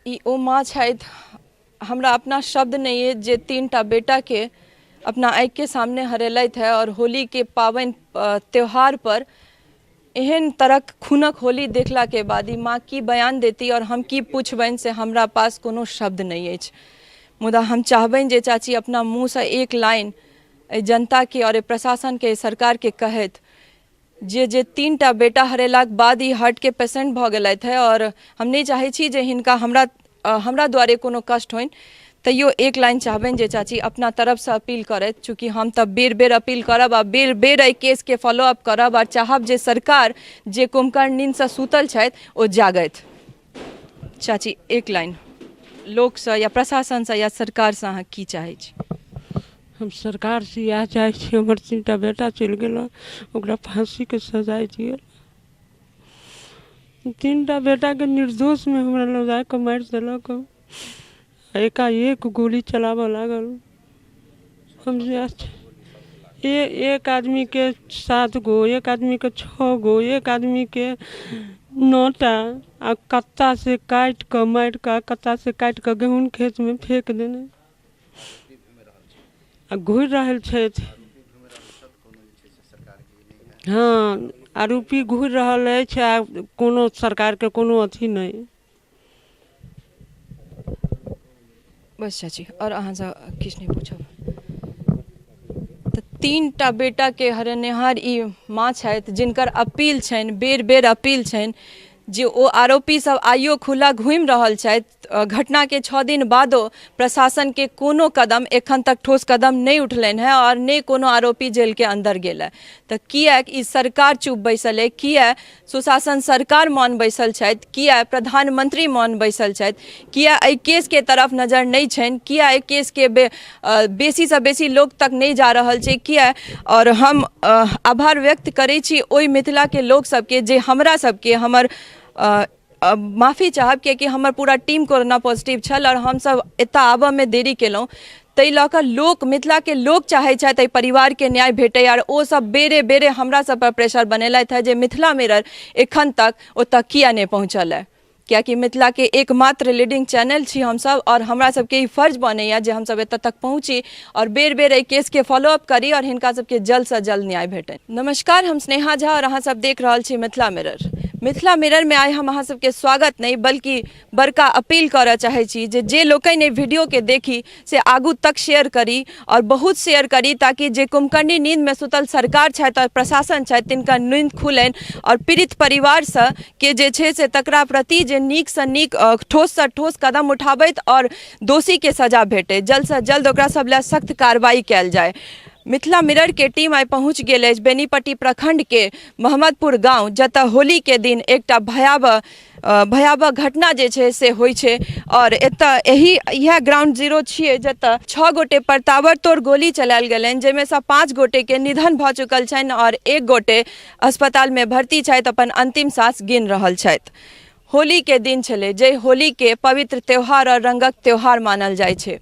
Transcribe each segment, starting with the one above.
ई ओ माँ छथि। हमरा अपना शब्द नहि अछि जे 3टा बेटाके अपना आँखिके सामने हरेलथि है आओर होलीके पाबनि त्योहार पर एहन तरहक खूनक होली देखलाके बाद ई माँ की बयान देती आओर हम की पुछबनि से हमरा पास कोनो शब्द नहि अछि। मुदा हम चाहबनि जे चाची अपना मुँहसँ एक लाइन एहि जनताके आओर एहि प्रशासनके, एहि सरकारके कहथि जे जे 3टा बेटा हरेलाक बाद ई हार्टके पेशेंट भऽ गेलथि है आओर हम नहि चाहै छी जे हिनका हमरा हमरा द्वारे कोनो कष्ट होइन, तैयो एक लाइन चाहबनि जे चाची अपना तरफसँ अपील करथि। चूँकि हम तऽ बेर बेर अपील करब आ बेर बेर एहि केसके फॉलोअप करब आओर चाहब जे सरकार जे कुम्भकर्ण नींदसँ सुतल छथि ओ जागथि। चाची, एक लाइन लोकसँ या प्रशासनसँ या सरकारसँ अहाँ की चाहै छी? हम सरकारसँ इएह चाहै छी, हमर 3टा बेटा चलि गेल, ओकरा फाँसीके सजाय दिअ। 3टा बेटाके निर्दोषमे हमरा लऽ जाकऽ मारि देलक, एकाएक गोली चलाबऽ लागल। हम एक आदमीके 7 गो, एक आदमीके 6 गो, एक आदमीके 9टा, आ कत्तासँ काटि कऽ मारि कऽ कत्तासँ काटि कऽ गहूँम खेतमे फेक देने आ घुरि रहल छथि। हँ, आरोपी घुरि रहल अछि आ कोनो सरकारके कोनो अथी नहि। बस चाची, आओर अहाँसँ किछु नहि पूछब। तऽ 3टा बेटाके हरेनिहार ई माँ छथि जिनकर अपील छनि, बेर बेर अपील छनि जे ओ आरोपी सब आइयो खुला घुमि रहल छथि। घटनाके 6 दिन बादो प्रशासनके कोनो कदम एखन तक ठोस कदम नहि उठलनि हेँ आओर नहि कोनो आरोपी जेलके अन्दर गेल हँ। तऽ किएक ई सरकार चुप बैसल अइ? किए सुशासन सरकार मौन बैसल छथि? किए प्रधानमंत्री मौन बैसल छथि? किए एहि केसके तरफ नजर नहि छनि? किए एहि केसके बेसीसँ बेसी लोक तक नहि जा रहल छै? किए? आओर हम आभार व्यक्त करै छी ओहि मिथिलाके लोक सबके जे हमरा सबके, हमर माफी चाहब कियाकि हमर पूरा टीम कोरोना पॉजिटिव छल आओर हमसब एतऽ आबऽमे देरी केलहुँ, ताहि लऽ कऽ लोक, मिथिलाके लोक चाहै छथि एहि परिवारके न्याय भेटै आओर ओ सब बेरे बेरे हमरा सब पर प्रेशर बनेलथि हँ जे मिथिला मिरर एखन तक ओतऽ किया नहि पहुँचल हँ, कियाकि मिथिलाके एकमात्र लीडिंग चैनल छी हमसब आओर हमरा सबके ई फर्ज बनैया जे हमसब एतऽ तक पहुँची आओर बेर बेर एहि केसके फॉलोअप करी आओर हिनका सबके जल्दसँ जल्द न्याय भेटनि। नमस्कार, हम स्नेहा झा आओर अहाँ सब देख रहल छी मिथिला मिरर। मिथिला मिररमे आइ हम अहाँ सबके स्वागत नहि बल्कि बड़का अपील करऽ चाहै छी जे जे लोकनि एहि वीडियोके देखी से आगू तक शेयर करी आओर बहुत शेयर करी ताकि जे कुम्भकर्णी नींदमे सुतल सरकार छथि आओर प्रशासन छथि तिनका नींद खुलनि आओर पीड़ित परिवारसँ के जे छै से तकरा प्रति जे नीकसँ नीक, ठोससँ ठोस कदम उठाबैत आओर दोषीके सजा भेटै, जल्दसँ जल्द ओकरा सब लए सख्त कार्रवाई कयल जाय। मिथिला मिररके टीम आइ पहुँच गेल अछि बेनीपट्टी प्रखंडके मोहम्मदपुर गाँव, जतऽ होलीके दिन एकटा भयावह भयावह घटना जे छै से होइ छै आओर एतऽ एही इएह ग्राउंड जीरो छियै जतऽ 6 गोटे पर ताबड़तोड़ गोली चलायल गेलनि, जाहिमे सँ 5 गोटेके निधन भऽ चुकल छनि आओर 1 गोटे अस्पतालमे भर्ती छथि, अपन अंतिम साँस गिन रहल छथि। होली के दिन छलै, जाहि होली के पवित्र त्योहार आओर रंगक त्योहार मानल जाइ छै,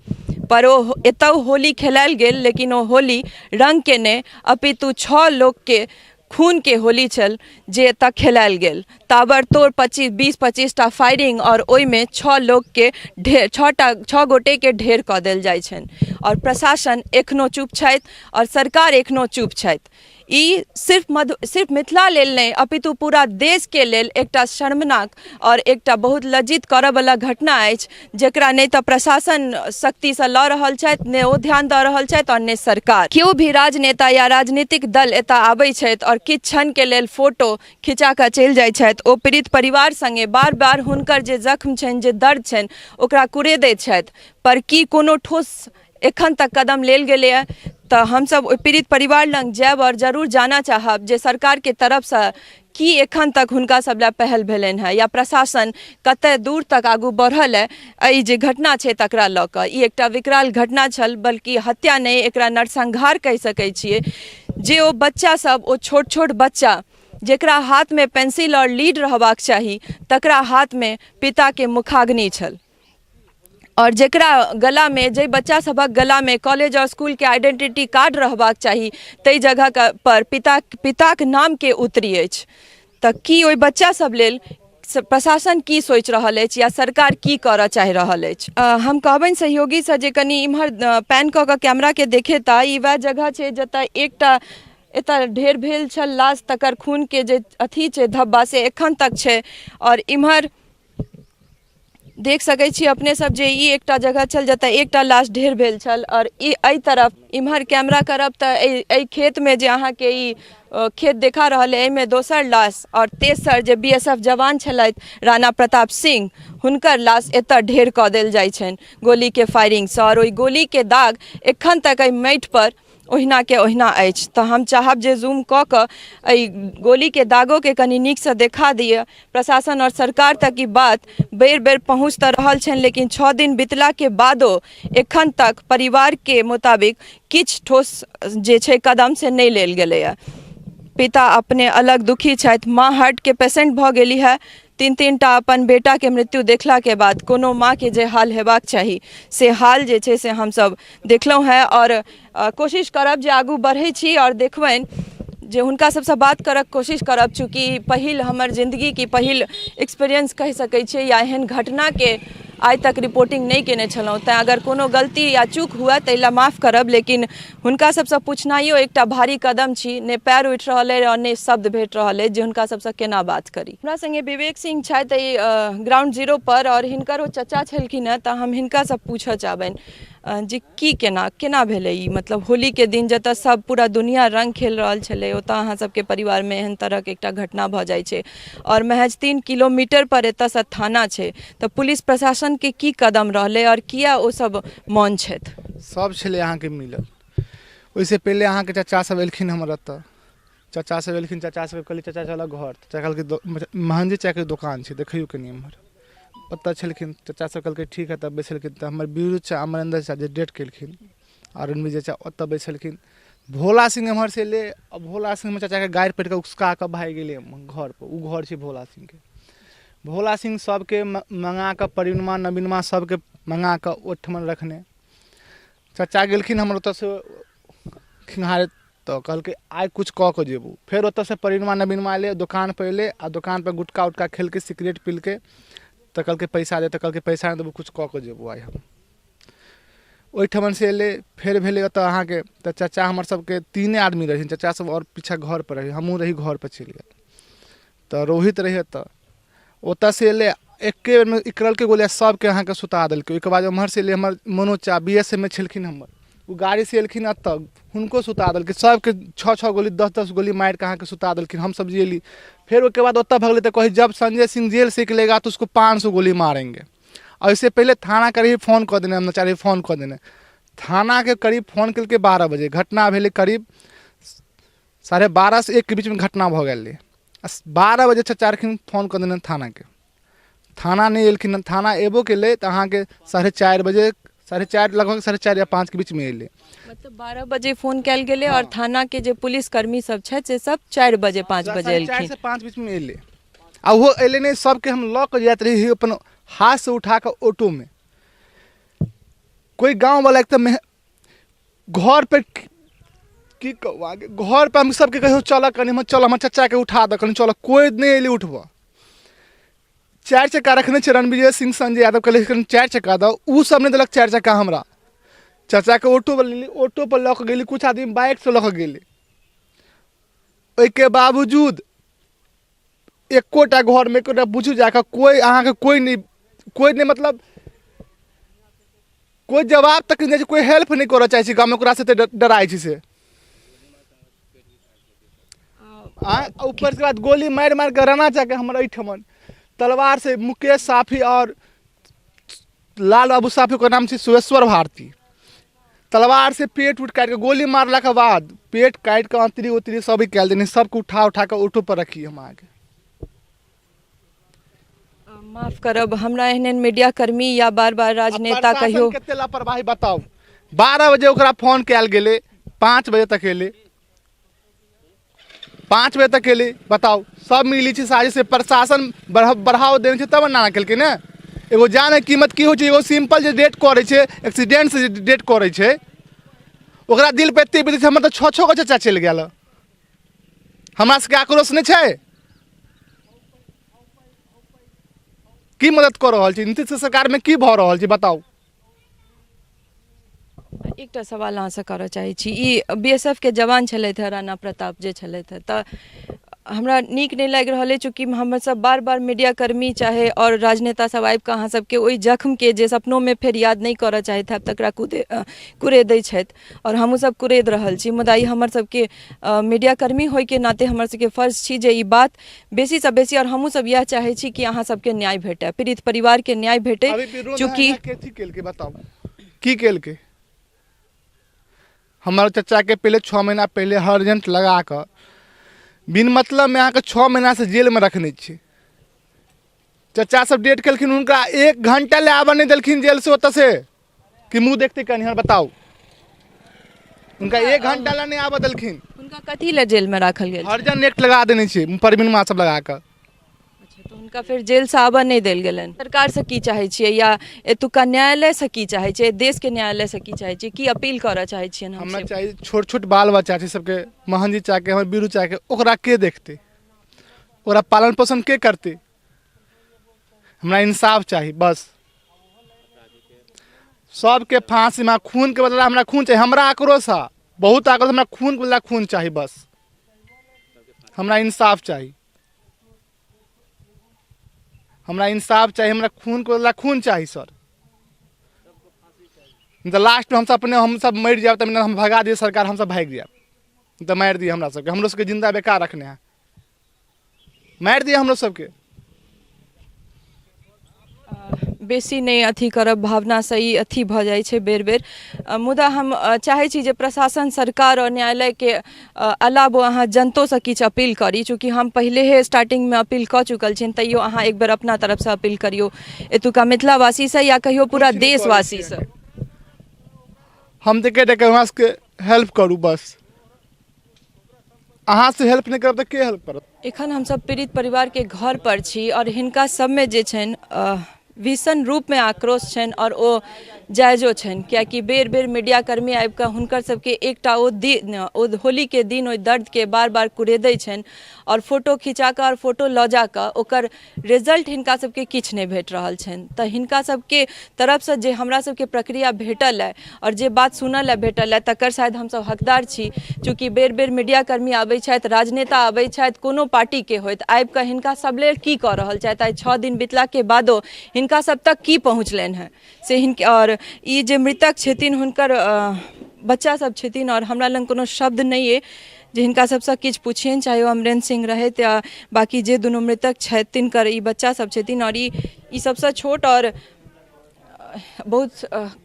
पर ओ एतौ होली खेलायल गेल, लेकिन ओ होली रंग के नहि अपितु 6 लोक के खून के होली छल जे एतऽ खेलायल गेल। ताबड़तोड़ 20-25 टा फायरिंग आओर ओहिमे 6 लोक के ढेर, छओटा, 6 गोटे के ढेर कऽ देल जाइ छनि आओर प्रशासन एखनो चुप छथि आओर सरकार एखनो चुप छथि। ई सिर्फ मिथिला लेल नहि अपितु पूरा देशके लेल एकटा शर्मनाक आओर एकटा बहुत लज्जित करऽवला घटना अछि, जकरा नहि तऽ प्रशासन सख्तीसँ लऽ रहल छथि, नहि ओ ध्यान दऽ रहल छथि आओर नहि सरकार। केओ भी राजनेता या राजनीतिक दल एतऽ आबै छथि आओर किछु क्षणके लेल फोटो खिंचा कऽ चलि जाइ छथि, ओ पीड़ित परिवार सङ्गे बार बार हुनकर जे जख्म छनि, जे दर्द छनि, ओकरा कुरेदैत छथि, पर की कोनो ठोस एखन तक कदम लेल गेलैए? तऽ हमसब ओहि पीड़ित परिवार लग जायब आओर जरूर जानऽ चाहब जे सरकारके तरफसँ की एखन तक हुनका सब लए पहल भेलनि हेँ या प्रशासन कतय दूर तक आगू बढ़ल है एहि जे घटना छै तकरा लऽ कऽ। ई एकटा विकराल घटना छल, बल्कि हत्या नहि, एकरा नरसंहार कहि सकै छियै। जे ओ बच्चा सब, ओ छोट छोट बच्चा जेकरा हाथमे पेंसिल आओर लीड रहबाक चाही, तकरा हाथमे पिताके मुखाग्नि छल आओर जकरा गलामे, जाहि बच्चा सभक गलामे कॉलेज आओर स्कूलके आइडेंटिटी कार्ड रहबाक चाही, ताहि जगह पर पिताक नामके उतरी अछि। तऽ की ओहि बच्चा सब लेल प्रशासन की सोचि रहल अछि या सरकार की करऽ चाहि रहल अछि। हम कहबनि सहयोगीसँ जे कनि इम्हर पैन कऽ कऽ कैमराके देखेता। ई वएह जगह छै जतऽ एकटा एतऽ ढेर भेल छल लाश, तकर खूनके जे अथी छै धब्बा से एखन तक छै। आओर इम्हर देख सकै छी अपने सब जे ई एकटा जगह छल जतऽ एकटा लाश ढेर भेल छल। आओर ई एहि तरफ इम्हर कैमरा करब तऽ एहि खेतमे जे अहाँके ई खेत देखा रहल अइ, एहिमे दोसर लाश आओर तेसर जे BSF जवान छलथि राणा प्रताप सिंह, हुनकर लाश एतऽ ढेर कऽ देल जाइ छनि गोलीके फायरिंगसँ। आओर ओहि गोलीके दाग एखन तक एहि माटिपर ओहिनाके ओहिना अछि। तऽ हम चाहब जे जूम कऽ कऽ एहि गोलीके दागोके कनि नीकसँ देखा दिअ। प्रशासन आओर सरकार तक ई बात बेर बेर पहुँच तऽ रहल छनि, लेकिन 6 दिन बितलाके बादो एखन तक परिवारके मुताबिक किछु ठोस जे छै कदम से नहि लेल गेलैए। पिता अपने अलग दुखी छथि, माँ हार्टके पेशेंट भऽ गेली है। 3-3 टा अपन बेटाके मृत्यु देखलाके बाद कोनो माँके जे हाल हेबाक चाही से हाल जे छै से हमसब देखलहुँ हेँ। आओर कोशिश करब जे आगू बढ़ै छी आओर देखबनि जे हुनका सबसँ बात करऽके कोशिश करब, चूँकि पहिल हमर जिन्दगीके पहिल एक्सपीरियंस कहि सकै छियै या एहन घटनाके आइ तक रिपोर्टिंग नहि केने छलहुँ, तैँ अगर कोनो गलती या चूक हुए ताहि लए माफ करब। लेकिन हुनका सबसँ पूछनाइयो एकटा भारी कदम छी, नहि पैर उठि रहल अइ आओर नहि शब्द भेट रहल अइ जे हुनका सबसँ केना बात करी। हमरा सङ्गे विवेक सिंह छथि एहि ग्राउंड जीरो पर आओर हिनकर ओ चचा छलखिन हेँ, तऽ हम हिनकासँ पूछऽ चाहबनि जे की केना केना भेलै ई, मतलब होलीके दिन जतऽ सब पूरा दुनिया रङ्ग खेल रहल छलै ओतऽ अहाँ सबके परिवारमे एहन तरहके एकटा घटना भऽ जाइ छै आओर महज 3 किलोमीटर पर एतऽसँ थाना छै, तऽ पुलिस प्रशासनके की कदम रहलै आओर किया ओ सब मौन छथि? सब छलै अहाँके मिलल। ओहिसँ पहिले अहाँके चचा सब एलखिन हमर एतऽ, चचा सब एलखिन, चचा सबके कहलियै चचा चलऽ घर, चचा कहलकै महंजी चाचाके दोकान छै देखियौ कनि एम्हर, ओतऽ छलखिन। चचा सब कहलकै ठीक है, तब बैसलखिन। तऽ हमर बीरू चचा अमरेन्द्र चचा जे डेथ केलखिन आओर रणविजय चचा ओतऽ बैसलखिन। भोला सिंह एम्हरसँ एलै आ भोला सिंह हमर चचाके गारि पढ़िकऽ उसका कऽ भागि गेलै घरपर। ओ घर छै भोला सिंहके। भोला सिंह सबके मँगा कऽ परिणमा नवीनमा सबके मँगा कऽ ओहिठमन रखने। चचा गेलखिन हमर ओतऽसँ खिंघारैत, तऽ कहलकै आइ किछु कऽ कऽ जेबौ। फेर ओतऽसँ परिणमा नवीनमा एलै, दोकानपर एलै आ दोकानपर गुटखा उटखा खेलकै, सिगरेट पिलकै, तऽ कहलकै पैसा दे, तऽ कहलकै पैसा नहि देबौ, किछु कऽ कऽ जेबौ आइ हम। ओहिठमनसँ एलै, फेर भेलै ओतऽ अहाँके तऽ चचा हमर सबके तीने आदमी रहथिन, चचा सब आओर पीछा घरपर रहै, हमहूँ रही घरपर चलि गेल, तऽ रोहित रहै ओतऽ। ओतऽसँ एलै एके बेरमे इकरलकै गोली आ सबके अहाँके सुता देलकै। ओहिके बाद ओम्हरसँ एलै हमर मनोज चा, बी एस एफ मे छलखिन हमर, ओ गाड़ीसँ एलखिन एतऽ, हुनको सुता देलकै सबके, 6-6 गोली 10-10 गोली मारिकऽ अहाँके सुता देलखिन। हमसब जे एली फेर ओहिके बाद ओतऽ भगलै तऽ कहै जब संजय सिंह जेल से निकलेगा तो उसको 500 गोली मारेंगे। आ ओहिसँ पहिले थाना करीब फोन कऽ देने, हम चाही फोन कऽ देने थानाके करीब फोन केलकै 12 बजे। घटना भेलै करीब 12:30 से 1 के बीचमे घटना भऽ गेल रहै। 12 बजे चचा एलखिन, फोन कऽ देने थानाके, थाना नहि एलखिन। थाना एबो केलै तऽ अहाँके 4:30 बजे, 4:30 लगभग 4:30 या 5 के बीचमे एलै। मतलब 12 बजे फोन कयल गेलै आओर थानाके जे पुलिसकर्मी सब छथि से सब 4 बजे 5 बजे 4:30 एलखिन। से 5 बीचमे एलै आ ओहो एलै नहि, सबके हम लऽ कऽ जाइत रही अपन हाथसँ उठा कऽ ऑटोमे। कोइ गाँववला एक तऽ घर पर की कहू अहाँके, घर पर हम सबके कहियो चलऽ कनि हम चल हमर चचाके उठा दऽ कनि चलऽ, कोइ नहि एलै उठबऽ। 4 चक्का रखने छै रणविजय सिंह संजय यादव, कहलियै कनि 4 चक्का दऽ, ओ सब नहि देलक 4 चक्का हमरा। चचाके ऑटो पर लेली, ऑटो पर लऽ कऽ गेली, किछु आदमी बाइकसँ लऽ कऽ गेलै। ओहिके बावजूद एकोटा घरमे एकोटा बुझू जाकऽ कोइ अहाँके कोइ नहि, कोइ नहि, मतलब कोइ जवाब तक नहि दै छै, कोइ हेल्प नहि करऽ चाहै छै गाममे, ओकरासँ तऽ डराइ छै से। आ ऊपर के बाद गोली मारि मारि कऽ राणा चाके हमर एहिठमन तलवार से मुकेश साफी और लाल बाबू साफी, ओकर नाम छै सुरेश्वर भारती, तलवार से पेट उट काटि कऽ गोली मारलाके बाद पेट काटि कऽ अँतरी उतरी सब निकालि देने, सबके उठा उठा कऽ ऑटो पर रखी हम अहाँके। माफ करब हमरा एहन एहन मीडिया कर्मी या बार बार राजनेता प्रशासन कहियो कते लापरवाही बताउ। 12 बजे ओकरा फोन कयल गेलै, 5 बजे तक एलै, 5 बजे तक एलै। बताउ सब मिली छै साजिश से, प्रशासन बढ़ाव देने छै तब ना केलकै ने। एगो जान के कीमत की होइ छै, एगो सिंपल जे डेट करै छै, एक्सीडेंट से जे डेट करै छै, ओकरा दिल पे एते बीतै छै। हमर तऽ 6-6 गो चचा चलि गेल, हमरा सबके आक्रोश नहि छै। की मदद कऽ रहल छै नीतीश सरकारमे की भऽ रहल छै बताउ। एकटा सवाल अहाँसँ करऽ चाहै छी, ई बी एस एफ के जवान छलथि हेँ राणा प्रताप जे छलथि हेँ, तऽ हमरा नीक नहि लागि रहल अछि चूँकि हमसभ बार बार मीडियाकर्मी चाहे आओर राजनेता सब आबिकऽ अहाँ सबके ओहि जख्मके जे सपनोमे फेर याद नहि करऽ चाहैत हैब तकरा कुरेदै छथि आओर हमहूँ सब कुरेद रहल छी, मुदा ई हमर सबके मीडियाकर्मी होइके नाते हमर सबके फर्ज छी जे ई बात बेसीसँ बेसी, आओर हमहूँ सब इएह चाहै छी कि अहाँ सबके न्याय भेटय, पीड़ित परिवारके न्याय भेटै। चूँकि कथी केलकै बताउ, की केलकै? हमर चचाके पहिले 6 महीना पहिले हर्जेंट लगा कऽ बिन मतलबमे अहाँके 6 महीनासँ जेलमे रखने छी। चचा सब डेट केलखिन, हुनका 1 घंटा ले आबऽ नहि देलखिन जेलसँ ओतऽसँ कि मुँह देखते कनि बताउ, हुनका 1 घंटा ले नहि आबऽ देलखिन। हुनका कथी लए जेलमे राखल गेल? हर्जन एक्ट लगा देने छै परवीनमा सब लगा कऽ। अच्छा, तऽ हुनका फेर जेलसँ आबऽ नहि देल गेलनि। सरकारसँ की चाहै छियै या एतुका न्यायालयसँ की चाहै छियै, देशके न्यायालयसँ की चाहै छियै, की अपील करऽ चाहै छियनि? हमरा चाही छोट छोट बाल बच्चा छै सबके, मोहनजी चाहके, हमर बीरू चाहके, ओकरा के देखतै, ओकरा पालन पोषण के करतै? हमरा इंसाफ चाही बस। सबके फांसी में खून के बदला हमरा खून चाही। हमरा आक्रोश है, बहुत आक्रोश, हमरा खून के बदला खून चाही बस। हमरा इंसाफ चाही, हमरा इंसाफ चाही, हमरा खून के बदला खून चाही सर। तऽ लास्टमे हमसब अपने हमसब मरि जायब तऽ हम भगा दिअ सरकार, हमसब भागि जायब, तऽ मारि दिअ हमरा सबके, हमरो सबके जिन्दा बेकार रखने है, मारि दिअ हमरो सबके। बेसी नहि अथी करब, भावनासँ ई अथी भऽ जाइ छै बेर बेर, मुदा हम चाहै छी जे प्रशासन, सरकार आओर न्यायालयके अलावो अहाँ जनतोसँ किछु अपील करी। चूँकि हम पहिलेहे स्टार्टिंगमे अपील कऽ चुकल छियनि, तैयो अहाँ एक बेर अपना तरफसँ अपील करियौ एतुका मिथिलावासीसँ या कहियौ पूरा देशवासीसँ। हम तऽ कहि हमरा सबके हेल्प करू बस, अहाँ से हेल्प नहि करब तऽ के हेल्प करत? एखन हमसब पीड़ित परिवारके घर पर छी आओर हिनका सबमे जे छनि भीषण रूपमे आक्रोश छनि आओर ओ जायजो छनि, कियाकि बेर बेर मीडियाकर्मी आबिकऽ हुनकर सबके एकटा ओ दिन, ओ होलीके दिन ओहि दर्दके बार बार कुरेदै छनि आओर फोटो खिंचाकऽ आओर फोटो लऽ जाकऽ ओकर रिजल्ट हिनका सबके किछु नहि भेट रहल छनि। तऽ हिनका सबके तरफसँ जे हमरा सबके प्रक्रिया भेटल अइ आओर जे बात सुनऽ लए भेटल अइ तकर शायद हमसब हकदार छी। चूँकि बेर बेर मीडियाकर्मी आबै छथि, राजनेता आबै छथि, कोनो पार्टीके होथि, आबिकऽ हिनका सब लेल की कऽ रहल छथि? आइ 6 दिन बितलाके बादो हिनका सब तक की पहुँचलनि हेँ से हिनके। आओर ई जे मृतक छथिन हुनकर बच्चा सब छथिन आओर हमरा लग कोनो शब्द नहि अइ जे हिनका सबसँ किछु पुछियनि, चाहे ओ अमरेन्द्र सिंह रहथि या बाँकी जे दुनू मृतक छथि तिनकर ई बच्चा सब छथिन। आओर ई सबसँ छोट आओर बहुत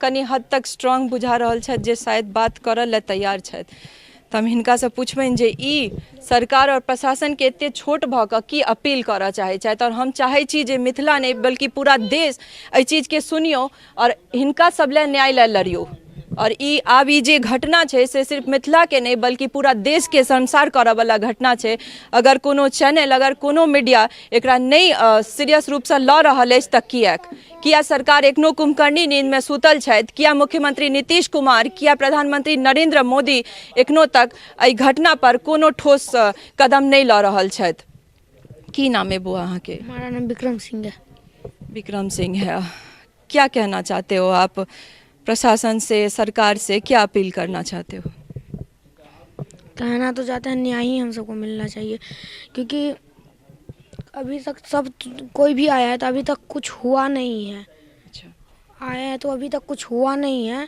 कनि हद तक स्ट्रांग बुझा रहल छथि जे शायद बात करऽ लए तैयार छथि। तऽ हम हिनकासँ पुछबनि जे ई सरकार आओर प्रशासनके एतेक छोट भऽ कऽ की अपील करऽ चाहै छथि। आओर हम चाहै छी जे मिथिला नहि बल्कि पूरा देश एहि चीजके सुनियौ आओर हिनका सब लए न्याय लए लड़ियौ। आओर ई आब ई जे घटना छै से सिर्फ मिथिलाके नहि बल्कि पूरा देशके शर्मसार करऽवला घटना छै। अगर कोनो चैनल, अगर कोनो मीडिया एकरा नहि सीरियस रूपसँ लऽ रहल अछि तऽ किएक? किया सरकार एखनो कुंभकर्णी नींदमे सुतल छथि? किया मुख्यमंत्री नीतीश कुमार, किया प्रधानमंत्री नरेंद्र मोदी एखनो तक एहि घटना पर कोनो ठोस कदम नहि लऽ रहल छथि? की नाम है बुआ अहाँके? हमारा नाम विक्रम सिंह है। विक्रम सिंह है। क्या कहना चाहते हो आप प्रशासन से, सरकार से क्या अपील करना चाहते हो? कहना तो चाहते हैं न्याय ही हम सबको मिलना चाहिए, क्योंकि अभी तक सब कोई भी आया है तो अभी तक कुछ हुआ नहीं है। आए हैं तो अभी तक कुछ हुआ नहीं है,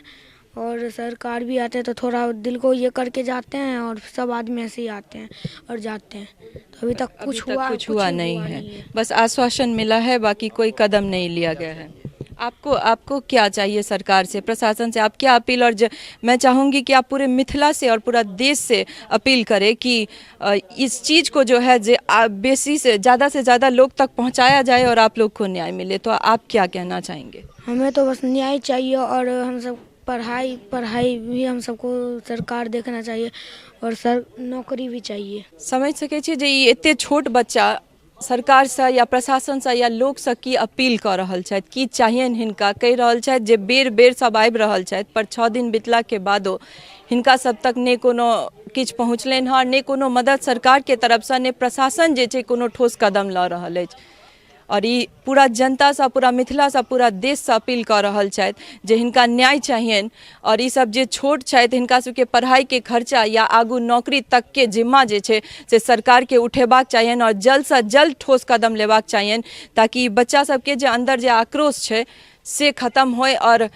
और सरकार भी आते हैं तो थोड़ा दिल को ये करके जाते हैं और सब आदमी ऐसे ही आते हैं और जाते हैं, तो अभी तक कुछ हुआ कुछ हुआ नहीं है, बस आश्वासन मिला है, बाकी कोई कदम नहीं लिया गया है। आपको आपको क्या चाहिए सरकार से, प्रशासन से, आप क्या अपील? और मैं चाहूँगी कि आप पूरे मिथिला से और पूरा देश से अपील करें कि इस चीज़ को जो है जे बेसी से ज़्यादा लोग तक पहुँचाया जाए और आप लोग को न्याय मिले। तो आप क्या कहना चाहेंगे? हमें तो बस न्याय चाहिए और हम सब पढ़ाई पढ़ाई भी हम सबको सरकार देखना चाहिए और सर नौकरी भी चाहिए। समझ सकै छी जे ई एते छोट बच्चा सरकारसँ या प्रशासनसँ या लोकसँ की अपील कऽ रहल छथि, की चाहियनि हिनका? कहि रहल छथि जे बेर बेर सब आबि रहल छथि पर 6 दिन बितलाके बादो हिनका सब तक नहि कोनो किछु पहुँचलनि हँ, नहि कोनो मदद सरकारके तरफसँ, नहि प्रशासन जे छै कोनो ठोस कदम लऽ रहल अछि। आओर ई पूरा जनतासँ, पूरा मिथिलासँ, पूरा देशसँ अपील कऽ रहल छथि जे हिनका न्याय चाहियनि। आओर ई सब जे छोट छथि, हिनका सबके पढ़ाइके खर्चा या आगू नौकरी तकके जिम्मा जे छै से सरकारके उठेबाक चाहियनि आओर जल्दसँ जल्द ठोस कदम लेबाक चाहियनि, ताकि ई बच्चा सबके जे अन्दर जे आक्रोश छै से खतम होइ। आओर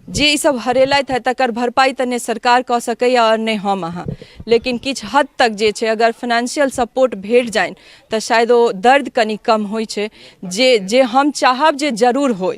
जे ई सब हरेलथि है तकर भरपाइ तऽ नहि सरकार कऽ सकैए आओर नहि हम अहाँ, लेकिन किछु हद तक जे छै अगर फाइनेंशियल सपोर्ट भेट जानि तऽ शायद ओ दर्द कनि कम होइ छै, जे हम चाहब जे जरूर होइ।